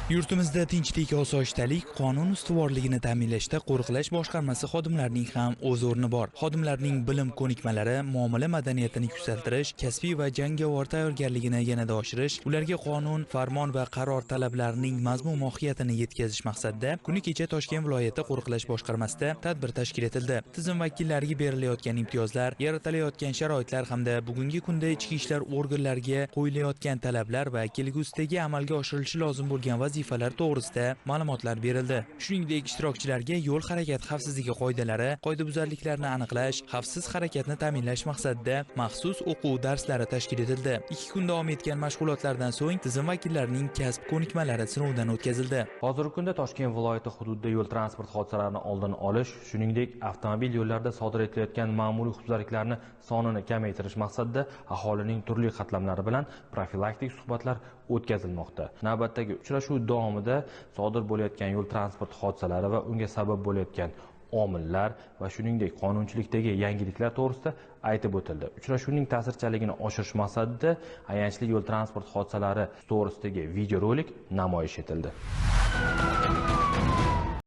Yurtimizda tinchlik, osoyishtalik, qonun ustuvorligini ta'minlashda qo'riqlash boshqarmasi xodimlarining ham o'z o'rni bor. Xodimlarning bilim ko'nikmalari, muomala madaniyatini yuksaltirish, kasbiy va jangovar tayyorgarligini yanada oshirish, ularga qonun, farmon va qaror talablarining mazmun mohiyatini yetkazish maqsadida kuni kecha Toshkent viloyati qo'riqlash boshqarmasida tadbir tashkil etildi. Tizim vakillariga berilayotgan imtiyozlar, yaratilayotgan sharoitlar hamda bugungi kunda ichki ishlar organlariga qo'yilayotgan talablar va kelgusidagi amalga oshirilishi lozim bo'lgan vazifalar to'g'risida ma'lumotlar berildi. Shuningdek, ishtirokchilarga yo'l harakati xavfsizligi qoidalari, qoidabuzarliklarni aniqlash, xavfsiz harakatni ta'minlash maqsadida maxsus o'quv darslari tashkil etildi. 2 kun davom etgan mashg'ulotlardan so'ng tizim vakillarining kasb ko'nikmalari sinovdan o'tkazildi. Hozirgi kunda Toshkent viloyati hududida yo'l transport hodisalarini oldini olish, shuningdek, avtomobil yo'llarida sodir etilayotgan ma'muriy huquqbuzarliklarni sonini kamaytirish maqsadida aholining turli qatlamlari bilan profilaktik suhbatlar o'tkazilmoqda. Navbatdagi uchrashuv davomida sodir bo'layotgan yo'l transport hodisalari va unga sabab bo'layotgan omillar va shuningdek qonunchilikdagi yangiliklar to'g'risida aytib o'tildi. Uchrashuvning ta'sirchanligini oshirish maqsadida ayanchli yo'l transport hodisalari to'g'risidagi videorolik namoyish etildi.